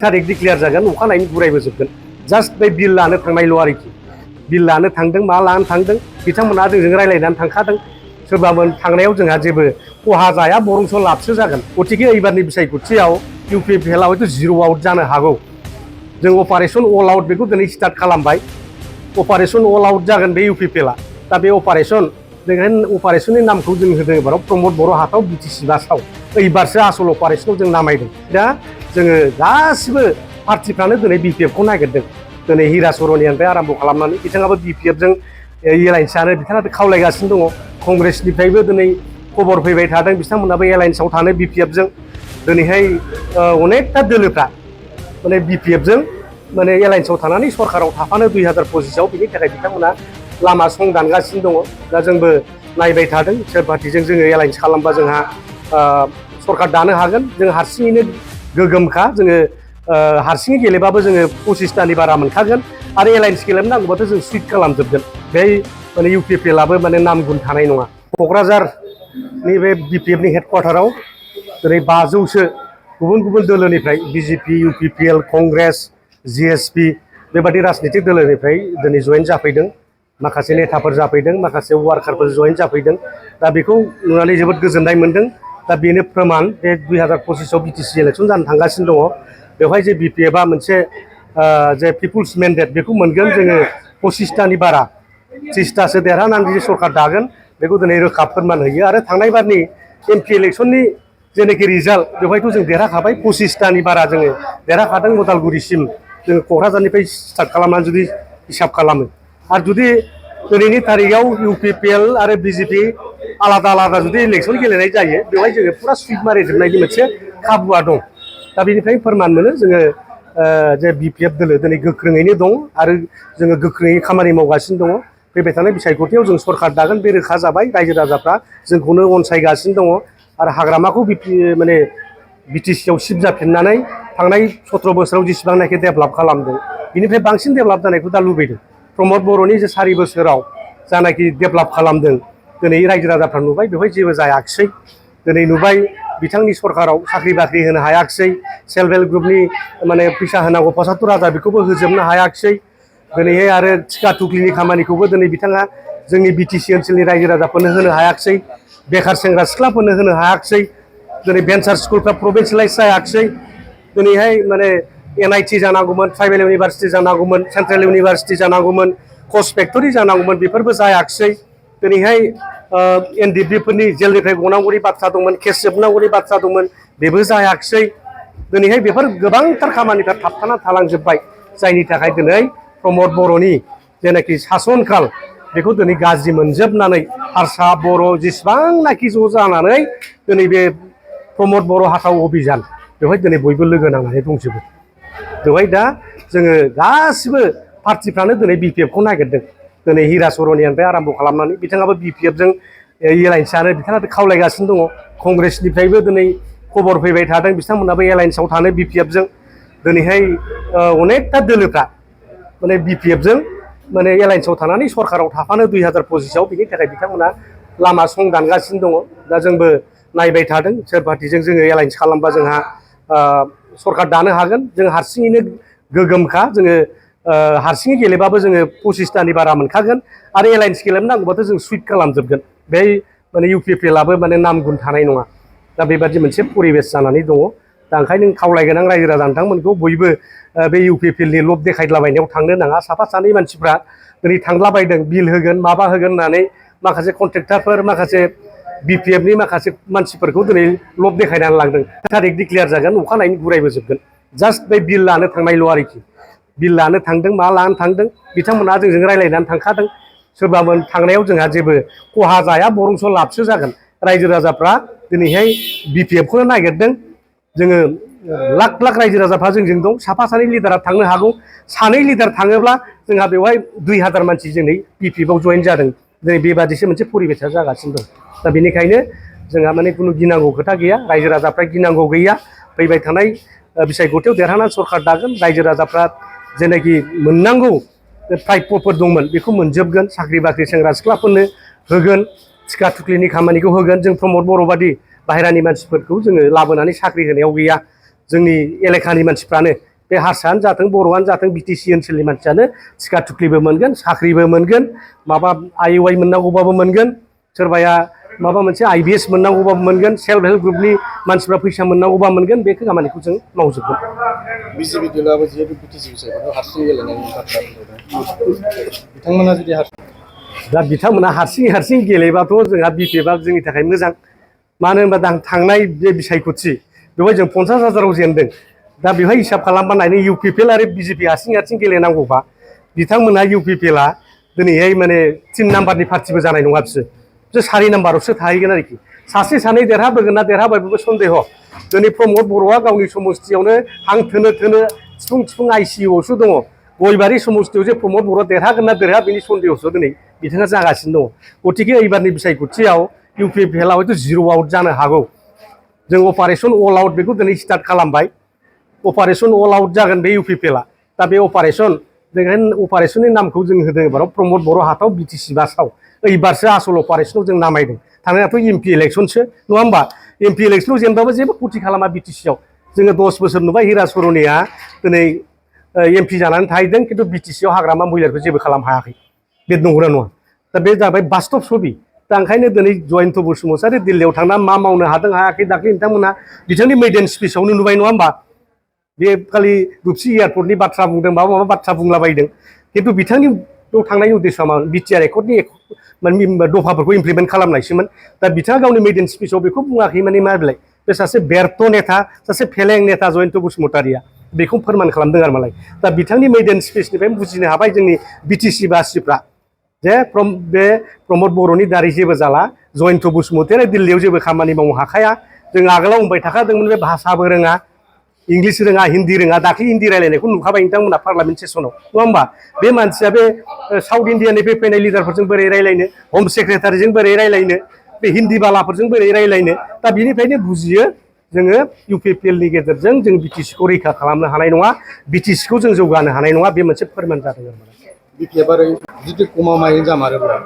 थारिख डिक्लेयार जागोन अखानायैनो गुरायबोजोबगोन जास्ट बे बिल लानो थांनायल' आरोखि बिल लानो थांदों मा लानो थांदों बिथांमोनहा जोंजों रायज्लायनानै थांखादों सोरबामोन थांनायाव जोंहा जेबो खहा जाया बरंसो लाबसो जागोन गतिके एबारनि बिसायख'थियाव इउपिपिएलआ हयथ' जिर' आउट जानो हागौ जों अपारेशन अल आउट बेखौ दिनै स्टार्ट खालामबाय अपारेशन अल आउट जागोन बे इउपिपिएलआ दा बे अपारेशननि नामखौ जों होदों एबाराव प्रमद बर' हाथाव बिटिसि बासाव एबारसो आसल अपारेशनाव जों नामायदों दा जोङो गासिबो पार्टिफ्रानो दिनै बिपिएफखौ नागिरदों दिनै हिरा सरनियानिफ्राय आराम्भ खालामनानै बिथाङाबो बिपिएफजों एलायन्स जानो बिथाङा खावलायगासिनो दङ कंग्रेसनिफ्रायबो दिनै खबर फैबाय थादों बिथांमोनाबो एलायन्सआव थानो बिपिएफजों दिनैहाय अनेकथा दोलोफ्रा माने बिपिएफजों माने एलायन्सआव थानानै सरकाराव थाफानो 2025आव बिनि थाखाय बिथांमोना लामा सं दानगासिनो दङ दा जोंबो नायबाय थादों सोर पार्टिजों जोङो एलायन्स खालामबा जोंहा सरकार दानो हागोन जों हारसिङैनो गोगोमखा जोङो हारसिङै गेलेबाबो जोङो 25टानि बारा मोनखागोन आरो एलायन्स गेलेनो नांगौबाथ' जों सुइट खालामजोबगोन बे माने इउपिपिएलआबो माने नाम गुन थानाय नङा क'क्राझारनि बे बिपिएफनि हेडक्वार्टाराव दिनै 500सो गुबुन गुबुन दोलोनिफ्राय बिजेपि इउपिपिएल कंग्रेस जिएसपि बेबादि राजनितिक दोलोनिफ्राय दिनै जयेन जाफैदों माखासे नेताफोर जाफैदों माखासे वार्कारफोर जयेन जाफैदों दा बेखौ नुनानै जोबोद गोजोननाय मोनदों दा बेनो प्रमान बे 2025आव बिटिसि इलेक्सन जानो थांगासिनो दङ बेवहाय जे बिपिएफआ मोनसे जे पिपुल्स मेन्डेट बेखौ मोनगोन जोङो 25टानि बारा 30टासो देरहानानै जे सरकार दागोन बेखौ दिनै रोखा फोरमान होयो आरो थांनाय बारनि एमपि इलेक्सननि जेनाखि रिजाल्ट बेवहायथ' जों देरहाखाबाय 25टानि बारा जोङो देरहाखादों उदालगुरिसिम जोङो क'क्राझारनिफ्राय स्टार्ट खालामनानै जुदि हिसाब खालामो आरो जुदि दिनैनि तारिखआव इउपिपिएल आरो बिजेपि आलादा आलादा जुदि इलेक्सन गेलेनाय जायो बेवहाय जोङो फुरा सुइट मारिजोबनायनि मोनसे खाबुआ दं दा बेनिफ्राय फोरमान मोनो जोङो जे बिपिएफ दोलो दिनै गोख्रोङैनो दं आरो जोङो गोख्रोङै खामानि मावगासिनो दङ फैबाय थानाय बिसायख'थियाव जों सरकार दागोन बे रोखा जाबाय रायजो राजाफ्रा जोंखौनो अनसायगासिनो दङ आरो हाग्रामाखौ माने बिटिसिआव शिफ्ट जाफिननानै थांनाय 17 बोसोराव जेसेबांनाखि डेभेलप खालामदों बिनिफ्राय बांसिन डेभेलप जानायखौ दा लुबैदों प्रमद बर'नि जे 4 बोसोराव जानाखि डेभेलप खालामदों दिनै रायजो राजाफ्रा नुबाय बेवहाय जेबो जायाखिसै दिनै नुबाय बिथांनि सरकाराव साख्रि बाख्रि होनो हायाखिसै सेल्फ हेल्प ग्रुपनि माने फैसा होनांगौ 75,000 बेखौबो होजोबनो हायाखिसै दिनैहाय आरो टिका टुक्लिनि खामानिखौबो दिनै बिथाङा जोंनि बिटिसि ओनसोलनि रायजो राजाफोरनो होनो हायाखिसै बेखार सेंग्रा सिख्लाफोरनो होनो हायाखिसै दिनै भेन्सार स्कुलफ्रा प्रभिन्सियेलाइज जायाखिसै दिनैहाय माने एनआइटि जानांगौमोन ट्राइबेल इउनिभारसिटि जानांगौमोन सेन्ट्रेल इउनिभारसिटि जानांगौमोन कच फेक्टरि जानांगौमोन बेफोरबो जायाखिसै दिनैहाय एनडिएफबिफोरनि जेलनिफ्राय गनांगौनि बाथ्रा दंमोन केस जोबनांगौनि बाथ्रा दंमोन बेबो जायाखिसै दिनैहाय बेफोर गोबांथार खामानिफ्रा थाबथाना थालांजोब्बाय जायनि थाखाय दिनै प्रमद बर'नि जेनाखि सासनकाल बेखौ दिनै गाज्रि मोनजोबनानै हारसा बर' जेसेबांनाखि ज' जानानै दिनै बे प्रमद बर' हाथाव अभियान बेवहाय दिनै बयबो लोगो नांनानै दंजोबो बेवहाय दा जोङो गासिबो पार्टिफ्रानो दिनै बिपिएफखौ नागिरदों दिनै हिरा सरनियानिफ्राय आराम्भ खालामनानै बिथाङाबो बिपिएफजों एलायन्स जानो बिथाङा खावलायगासिनो दङ कंग्रेसनिफ्रायबो दिनै खबर फैबाय थादों बिथांमोनाबो एलायन्सआव थानो बिपिएफजों दिनैहाय अनेकथा दोलोफ्रा माने बिपिएफजों माने एलायन्सआव थानानै सरकाराव थाफानो 2025आव बिनि थाखाय बिथांमोना लामा सं दानगासिनो दङ दा जोंबो नायबाय थादों सोर पार्टिजों जोङो एलायन्स खालामबा जोंहा सरकार दानो हागोन जों हारसिङैनो गोगोमखा जोङो हारसिङै गेलेबाबो जोङो 25टानि बारा मोनखागोन आरो एलायन्स गेलेनो नांगौबाथ' जों सुइट खालामजोबगोन बे माने इउपिपिएलआबो माने नाम गुन थानाय नङा दा बेबादि मोनसे परिबेस जानानै दङ दा ओंखायनो खावलायगोन आं रायजो राजा नोंथांमोनखौ बयबो बे इउपिपिएलनि लब देखायलाबायनायाव थांनो नाङा साफा सानै मानसिफ्रा दिनै थांलाबायदों बिल होगोन माबा होगोन होननानै माखासे कन्ट्रेक्टारफोर माखासे बिपिएफनि माखासे मानसिफोरखौ दिनै लब देखायनानै लांदों थारिख डिक्लेयार जागोन अखानायैनो गुरायबोजोबगोन जास्ट बे बिल लानो थांनायल' आरोखि बिल लानो थांदों मा लानो थांदों बिथांमोनहा जोंजों रायज्लायनानै थांखादों सोरबामोन थांनायाव जोंहा जेबो खहा जाया बरंसो लाबसो जागोन रायजो राजाफ्रा दिनैहाय बिपिएफखौनो नागिरदों जोङो लाख लाख रायजो राजाफ्रा जोंजों दं साफा सानै लिडारा थांनो हागौ सानै लिडार थाङोब्ला जोंहा बेवहाय 2000 मानसि जोंनि बिपिएफआव जयेन जादों दिनै बेबादिसो मोनसे परिबेसा जागासिनो दं दा बेनिखायनो जोंहा माने खुनु गिनांगौ खोथा गैया रायजो राजाफ्रा गिनांगौ गैया फैबाय थानाय बिसायख'थियाव देरहानानै सरकार दागोन रायजो राजाफ्रा जेनाखि मोननांगौ प्राप्यफोर दंमोन बेखौ मोनजोबगोन साख्रि बाख्रि सेंग्रा सिख्लाफोरनो होगोन टिका टुक्लिनि खामानिखौ होगोन जों प्रमद बर' बादि बाहेरानि मानसिफोरखौ जोङो लाबोनानै साख्रि होनायाव गैया जोंनि एलेकानि मानसिफ्रानो बे हारसायानो जाथों बर'आनो जाथों बिटिसि ओनसोलनि मानसियानो थिखा थुख्लिबो मोनगोन साख्रिबो मोनगोन माबा आइइउआइ मोननांगौबाबो मोनगोन सोरबाया माबा मोनसे आइबिएस मोननांगौबाबो मोनगोन सेल्फ हेल्प ग्रुपनि मानसिफ्रा फैसा मोननांगौबा मोनगोन बे खामानिखौ जों मावजोबगोन बिजेपि दलाबो जिहेतु बिटिसि बिसायख'थियाव हारसिं गेलेनायनि बाथ्रा बिथांमोना जुदि दा बिथांमोना हारसिं गेलेबाथ' जोंहा बिपिएफआ जोंनि थाखाय मोजां मानो होनबा थांनाय बे बिसायख'थि बेवहाय जों 50,000आव जेनदों दा बेवहाय हिसाब खालामबा नायनो इउपिपिएल आरो बिजेपि हारसिं गेलेनांगौबा बिथांमोना इउपिपिएलआ दिनैहाय माने 3 नाम्बारनि पार्टिबो जानाय नङा बिसोर 4 नाम्बारावसो थाहैगोन आरोखि सासे सानै देरहाबोगोन ना देरहाबायबो सन्देह दिनै प्रमद बर'आ गावनि समस्तियावनो हां थोनो थिफुं आइसिइउआवसो दङ गयबारि समस्तियाव जे प्रमद बर'आ देरहागोन ना देरहा बेनि सन्देहसो दिनै बिथाङा जागासिनो दङ गतिके एबारनि बिसायख'थियाव इउपिपिएलआ हयथ' 0 आउट जानो हागौ जों अपारेशन अल आउट बेखौ दिनै स्टार्ट खालामबाय अपारेशन अल आउट जागोन बे इउपिपिएलआ दा बे अपारेशननि नामखौ जों होदों एबाराव प्रमद बर' हाथाव बिटिसि बासाव एबारसो आसल अपारेशनाव जों नामायदों थांनायाथ' एमपि इलेक्सनसो नङा होमबा एमपि इलेक्सनाव जेनबाबो जेबो खथि खालामा बिटिसिआव जोङो 10 बोसोर नुबाय हिरा सरनिया दिनै एमपि जानानै थाहैदों खिन्थु बिटिसिआव हाग्रामा महिलारखौ जेबो खालामनो हायाखै बे नंगौना नङा दा बे जाबाय बास्तब छबि दा ओंखायनो दिनै जयन्त बसुमतारी दिल्लीयाव थांना मा मावनो हादों हायाखै दाख्लै नोंथांमोना बिथांनि मेडेन स्पिचआवनो नुबाय नङा होमबा बे खालि रुपसि एयारपर्टनि बाथ्रा बुंदों माबा बाथ्रा बुंलाबायदों खिन्थु बिथांनि थांनायनि उद्देश्यआ मा बिटिआर एकर्डनि दफाफोरखौ इमप्लिमेन्ट खालामनायसोमोन दा बिथाङा गावनि मेडेन स्पिचआव बेखौ बुङाखै माने मा बिलाय बे सासे बेर्थ नेता सासे फेलें नेता जयन्त बसुमतारीया बेखौ फोरमान खालामदों आरो मालाय दा बिथांनि मेडेन स्पिचनिफ्राय बुजिनो हाबाय जोंनि बिटिसि बासिफ्रा जे बे प्रमद बर'नि दारै जेबो जाला जयन्त बसुमतारी दिल्लीयाव जेबो खामानि मावनो हाखाया जों आगोलाव बुंबाय थाखादोंमोन बे भाषाबो रोङा इंलिस रोङा हिन्दी रोङा दाख्लै हिन्दी रायलायनायखौ नुखाबाय नोंथांमोना पार्लामेन्ट सेसनाव नङा होमबा बे मानसिया बे साउथ इण्डियानिफ्राय फैनाय लिडारफोरजों बोरै रायलायनो हम सेक्रेटारिजों बोरै रायलायनो बे हिन्दी बालाफोरजों बोरै रायलायनो दा बिनिफ्रायनो बुजियो जोङो इउपिपिएलनि गेजेरजों जों बिटिसिखौ रैखा खालामनो हानाय नङा बिटिसिखौ जों जौगानो हानाय नङा बे मोनसे फोरमान जादों आरो बिपिएफ आरो जुदि गमामायै जामारोब्ला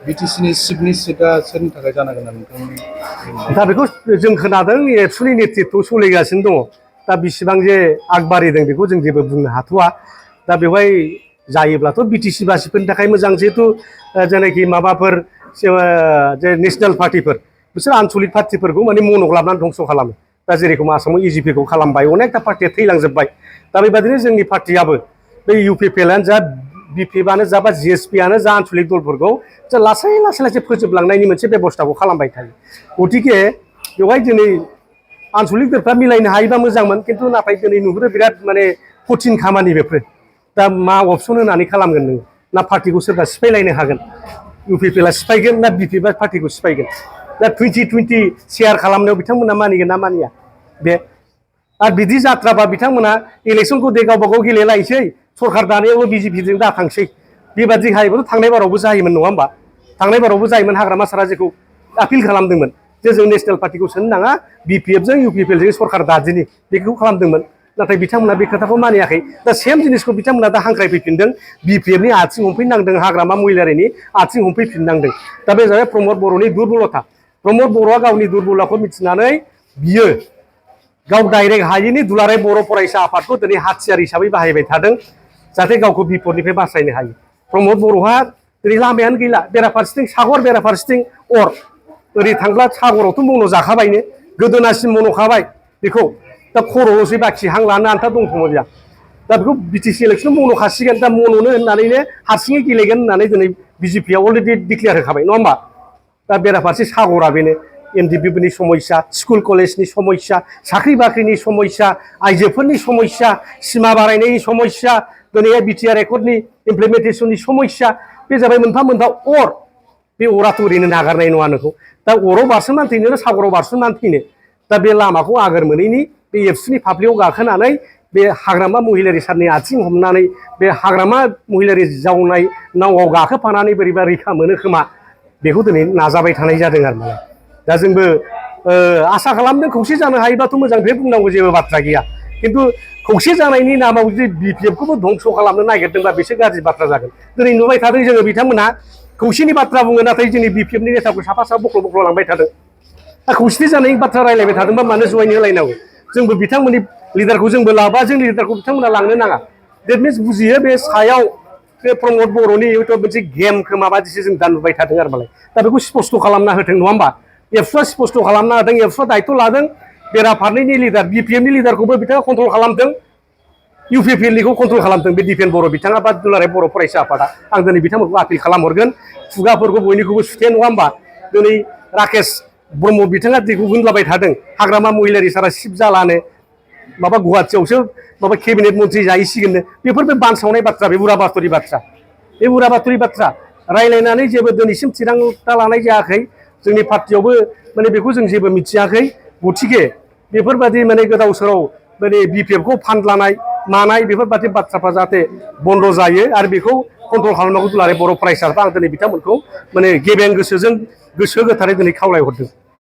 बिटिसिनि चिफनि सिटआ सोरनि थाखाय जानांगोन नोंथांनि दा बेखौ जों खोनादों एबसुनि नेतृत्वआव सोलिगासिनो दङ दा बेसेबां जे आगबारिदों बेखौ जों जेबो बुंनो हाथ'वा दा बेवहाय जायोब्लाथ' बिटिसि बासिफोरनि थाखाय मोजां जिहेथु जेनाखि माबाफोर जे नेसनेल पार्टिफोर बिसोर आनसलिक पार्टिफोरखौ माने मनक लाबनानै धंस' खालामो दा जेरेखम आसामाव इजिपिखौ खालामबाय अनेकथा पार्टिया थैलांजोब्बाय दा बेबायदिनो जोंनि पार्टियाबो बे इउपिपिएलआनो जा बिपिएफआनो जा बा जिएसपिआनो जा आनसलिक दलफोरखौ जों लासै फोजोबलांनायनि मोनसे बेबस्थाखौ खालामबाय थायो गतिके बेवहाय दिनै आनसलिक दलफ्रा मिलायनो हायोबा मोजांमोन खिन्थु नाथाय दिनै नुहुरो बिराद माने कठिन खामानि बेफोर दा मा अपसन होनानै खालामगोन नोङो ना पार्टिखौ सोरबा सिफायलायनो हागोन इउपिपिएलआ सिफायगोन ना बिपिएफआ पार्टिखौ सिफायगोन दा 2020 शेयार खालामनायाव बिथांमोना मानिगोन ना मानिया बे आरो बिदि जाथ्राबा बिथांमोना इलेक्सनखौ दे गावबा गाव गेलेलायसै सरकार दानायावबो बिजेपिजों दाथांसै बेबादि हायोबाथ' थांनाय बारावबो जायोमोन नङा होमबा थांनाय बारावबो जायोमोन हाग्रामा साराजेखौ आपिल खालामदोंमोन जे जों नेसनेल पार्टिखौ सोनो नाङा बिपिएफजों इउपिपिएलजों सरकार दादिनि बेखौ खालामदोंमोन नाथाय बिथांमोना बे खोथाखौ मानियाखै दा सेम जिनिसखौ बिथांमोना दा हांख्रायफैफिनदों बिपिएफनि आथिं हमफैनांदों हाग्रामा महिलारिनि आथिं हमफैफिननांदों दा बे जाबाय प्रमद बर'नि दुरबलथा प्रमद बर'आ गावनि दुरबलताखौ मिथिनानै बियो गाव डाइरेक्ट हायैनि दुलाराय बर' फरायसा आफादखौ दिनै हाथियार हिसाबै बाहायबाय थादों जाहाथे गावखौ बिपदनिफ्राय बासायनो हायो प्रमद बर'हा दिनै लामायानो गैला बेराफारसेथिं सागर बेराफारसेथिं अर ओरै थांब्ला सागरावथ' मन' जाखाबायनो गोदोनासिम मन'खाबाय बेखौ दा खर'ल'सै बाखि हां लानो आन्था दंथ'मोन दा बेखौ बिटिसि इलेक्सनाव मन'खासिगोन दा मन'नो होननानैनो हारसिङै गेलेगोन होननानै दिनै बिजेपिआ अलरेडि डिक्लेयार होखाबाय नङा होमबा दा बेराफारसे सागरा बेनो एनडिपिनि समस्या स्कुल कलेजनि समस्या साख्रि बाख्रिनि समस्या आइजोफोरनि समस्या सिमा बारायनायनि समस्या दिनैहाय बिटिआर एकर्डनि इमप्लिमेन्टेसननि समस्या बे जाबाय मोनफा मोनफा अर बे अराथ' ओरैनो नागारनाय नङा नोंखौ दा अराव बारसोमनानै थैनो ना सागराव बारसोमनानै थैनो दा बे लामाखौ आगोर मोनैनि बे एबसुनि फाफ्लियाव गाखोनानै बे हाग्रामा महिलारि सारनि आथिं हमनानै बे हाग्रामा महिलारि जावनाय नावआव गाखोफानानै बोरैबा रैखा मोनो खोमा बेखौ दिनै नाजाबाय थानाय जादों आरो मालाय दा जोंबो आसा खालामदों खौसे जानो हायोबाथ' मोजां बे बुंनांगौ जेबो बाथ्रा गैया खिन्थु खौसे जानायनि नामाव जुदि बिपिएफखौबो धंस' खालामनो नागिरदोंबा बेसो गाज्रि बाथ्रा जागोन दिनै नुबाय थादों जोङो बिथांमोनहा खौसेनि बाथ्रा बुङो नाथाय जोंनि बिपिएफनि नेताखौ साफा बख्ल' लांबाय थादों दा खौसेथि जानायनि बाथ्रा रायलायबाय थादोंबा मानो जयेन होलायनांगौ जोंबो बिथांमोननि लिडारखौ जोंबो लाबा जोंनि लिडारखौ बिथांमोना लांनो नाङा देट मिन्स बुजियो बे सायाव बे प्रमद बर'नि हयथ' मोनसे गेमखौ माबादिसो जों दा नुबाय थादों आरो मालाय दा बेखौ स्पस्ट' खालामना होथों नङा होमबा एबसुआ स्पस्ट' खालामना होदों एबसुआ दायथ' लादों बेराफारनैनि लिडार बिपिएमनि लिडारखौबो बिथाङा कन्ट्रल खालामदों इउपिपिएलनिखौ कन्ट्रल खालामदों बे दिपेन बर' बिथाङा बा दुलाराय बर' फरायसा आफादा आं दिनै बिथांमोनखौ आपिल खालामहरगोन खुगाफोरखौ बयनिखौबो सुथे नङा होमबा दिनै राकेश ब्रह्म बिथाङा दैखौ होनलाबाय थादों हाग्रामा महिलारि सारा शिब जालानो माबा गुवाहाटियावसो माबा केबिनेट मन्थ्रि जाहैसिगोननो बेफोर बे बानसावनाय बाथ्रा बे उरा बाथरि बाथ्रा बे उरा बाथरि बाथ्रा रायलायनानै जेबो दिनैसिम थिरांथा लानाय जायाखै जोंनि पार्टियावबो माने बेखौ जों जेबो मिथियाखै गथिखे बेफोरबादि माने गोदाव सोराव माने बिपिएफखौ फान्ड लानाय मानाय बेफोरबादि बाथ्राफ्रा जाहाथे बन्द' जायो आरो बेखौ कन्ट्रल खालामनांगौ दुलाराय बर' फरायसाफ्रा आं दिनै बिथांमोनखौ माने गेबें गोसोजों गोसो गोथारै दिनै खावलायहरदों